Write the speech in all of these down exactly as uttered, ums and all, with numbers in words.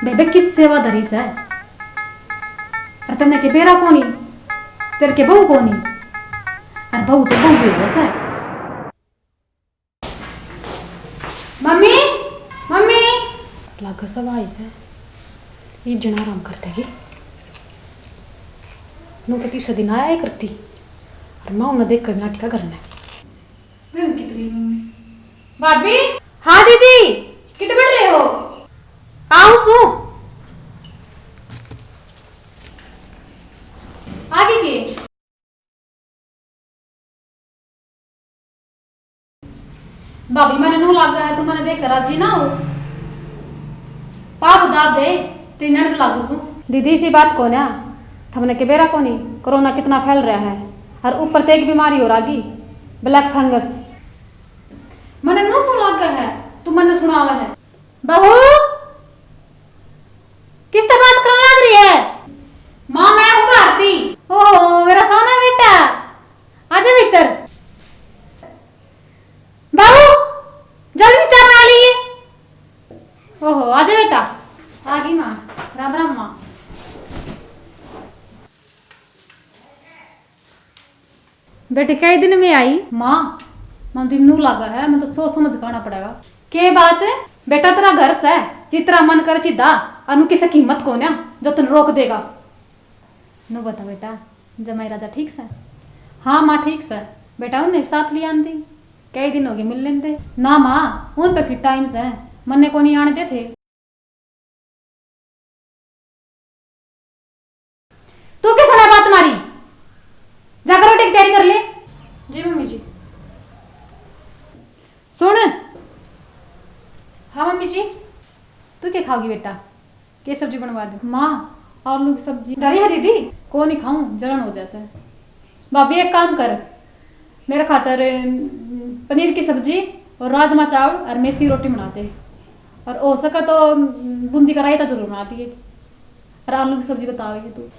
बेबे कित सेवा धरी सै? अर तन्ने के बेरा कोनी, तेरे के बहू कोनी, अर बहू तो बहू ही हो सै। Mummy, mummy. लागे सब आई सै। इब जना आराम कर देगी। नू तो तीसरे दिन आया ही करती। और माँ उन्हें देख कर नाटिका करना। फिर कितनी मम्मी? भाभी। हाँ दीदी। कित बन रहे हो? आऊँ सू। आगे के? भाभी, मैंने नू लागा है, तू मैंने देख के राजी ना हो। पा तो दाब दे, तेरी ननद लागू सू। दीदी, इसी बात को ना, थमने के बेरा कोनी, कोरोना कितना फैल रहा है, और ऊपर ते एक बीमारी हो रागी, ब्लैक फंगस। मैंने नू क्यों लागा है, तू मैंने सुनावा है। बहू, किससे बात करने लग रही है? माँ, मैं हूँ भारती। ओहो, मेरा सोना बेटा, आजा भीतर। बहू, जल्दी से चाय बना ली। ओहो, आजा बेटा। आ गई माँ। राम राम माँ। बेटे, कई दिन में आई? माँ, मन तो नू लागा है, मैं तो सोच समझ के आना पड़ेगा। के बात है? बेटा, तेरा घर सै, जितरा मन कर चिदा, अनु किसे कीमत को ना, जो तन रोक देगा। नू बता बेटा, जमाई राजा ठीक सै? हाँ माँ, ठीक सै। बेटा, उन्हें भी साथ ले आंदी, कई दिन हो गए मिल लेंदे। ना माँ, उन पे की टाइम सै, मन्ने को नहीं आने दे थे। तू किस ना बात मारी? जाकर रोटी की तैयारी कर ले। जी मम्मी जी। सुन। हाँ मम्मी जी। तू क्या खाओगी बेटा? के सब्जी बनवा दूँ? माँ, आलू की सब्जी। डरी है दीदी? को नहीं खाऊं, जलन हो जैसे। भाभी, एक काम कर, मेरे खातर, अम, पनीर की सब्जी और राजमा चावल और मेसी रोटी बना दे। और हो सके तो, अम, बूंदी का रायता जरूर बना दिए। और आलू की सब्जी बताओगी तू।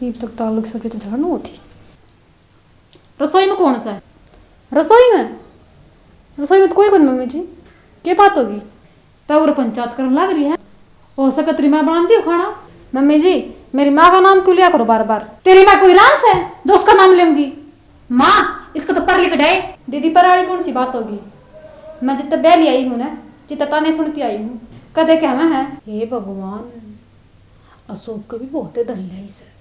इब तक तो आलू की सब्जी तो जलन होती। रसोई में कौन सा है? रसोई में? रसोई में तो कोई कोनी मम्मी जी। के बात होगी? तो और पंचायत करने लग रही है। हो सके तेरी माँ बना दी हो खाना। मम्मी जी, मेरी माँ का नाम क्यों लिया करो बार बार? तेरी माँ कोई राम से जो उसका नाम लेंगी? माँ, इसको तो पर लिख डाए। दीदी, पर वाली कौन सी बात होगी? मैं जितना ब्याह ले आई हूँ ना, जितना ताने सुनती आई हूँ, कदे क्या मैं है? हे भगवान, अशोक के भी बहुत धन ल्याई से।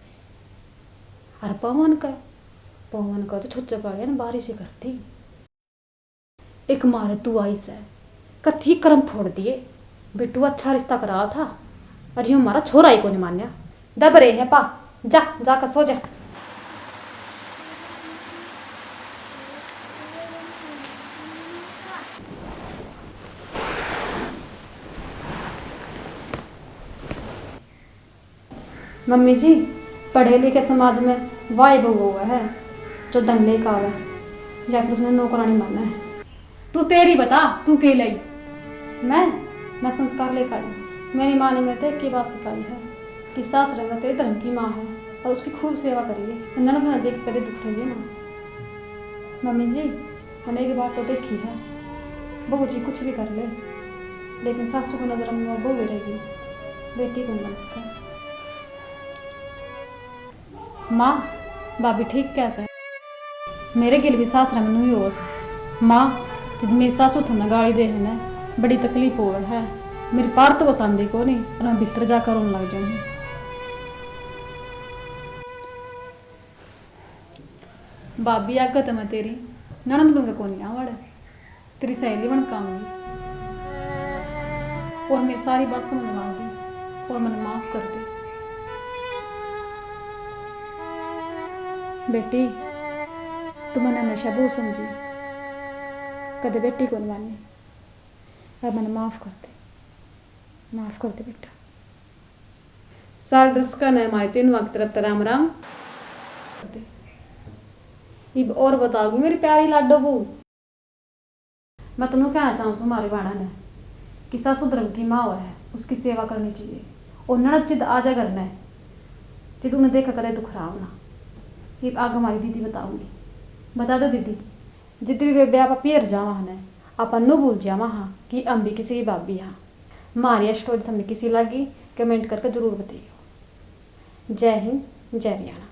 अर पवन का, पवन का तो छुच्चा कालिया ने बारिश ही करती। एक मारे तू आई सै, कथी कर्म फोड़ दिए। बिट्टू अच्छा रिश्ता करा था, अर यूं मारा छोरा ही कोनी मान्या। दब रहे हैं पा, जा, जाकर सो जा। मम्मी जी, पढ़े लिखे समाज में वाई बहू होवे है, जो धन लेके आवे, या फिर उसने नौकरानी माने है। तू तेरी बता, तू के लाई? मैं, मैं संस्कार लेकर आई। मेरी माँ ने मेरे ते एक ही बात सिखाई है कि सासरे में तेरे धर्म की माँ है और उसकी खूब सेवा करिए, ननद ने देख कदे दुख रहिए ना। मम्मी जी, मैंने एक बात तो देखी है, बहू जी कुछ भी कर ले, लेकिन सासू की नजर में वो बहू ही रहेगी, बेटी कौन बन सके। माँ, भाभी ठीक कह सै। मेरे गेल भी सासरा में न्यू ही हो सै। माँ, जद मेरी सासू थमने गाली दे है ना, बड़ी तकलीफ हो है। मेरी पार तो वसांदी को नहीं, और मैं भीतर जाकर रोने लग जाऊंगी। भाभी, आगे तो मैं तेरी ननद बन के कोनी आवाड़। तेरी सहेली बन काम की और मेरी सारी बात समझ में आ गई और मैंने माफ कर दी। बेटी, तू मैंने हमेशा बहू समझी, कदे बेटी को मानी। अब मैंने माफ कर दी, माफ कर दे बेटा। सारे दर्शकों ने हमारे तीनों की तरफ से राम राम। इब और बताओगी मेरी प्यारी लाडो बहू। मैं तन्नू कहना चाहूँ सूं, म्हारी बहना ने, कि सासू धर्म की माँ होवे है, उसकी सेवा करनी चाहिए। और ननद जिद आ जा घर ने, जिद उन्हें देख कदे दुखराव ना। इब आगे हमारी दीदी बताऊंगी। बता दो दीदी, जिद भी वे ब्याह पर पियर जावा ने, आपा नू भूल जावा हाँ कि हम भी किसी की भाभी हाँ। म्हारी यह स्टोरी थमने किसी लगी, कमेंट करके ज़रूर बताइयो। जय हिंद, जय हरियाणा।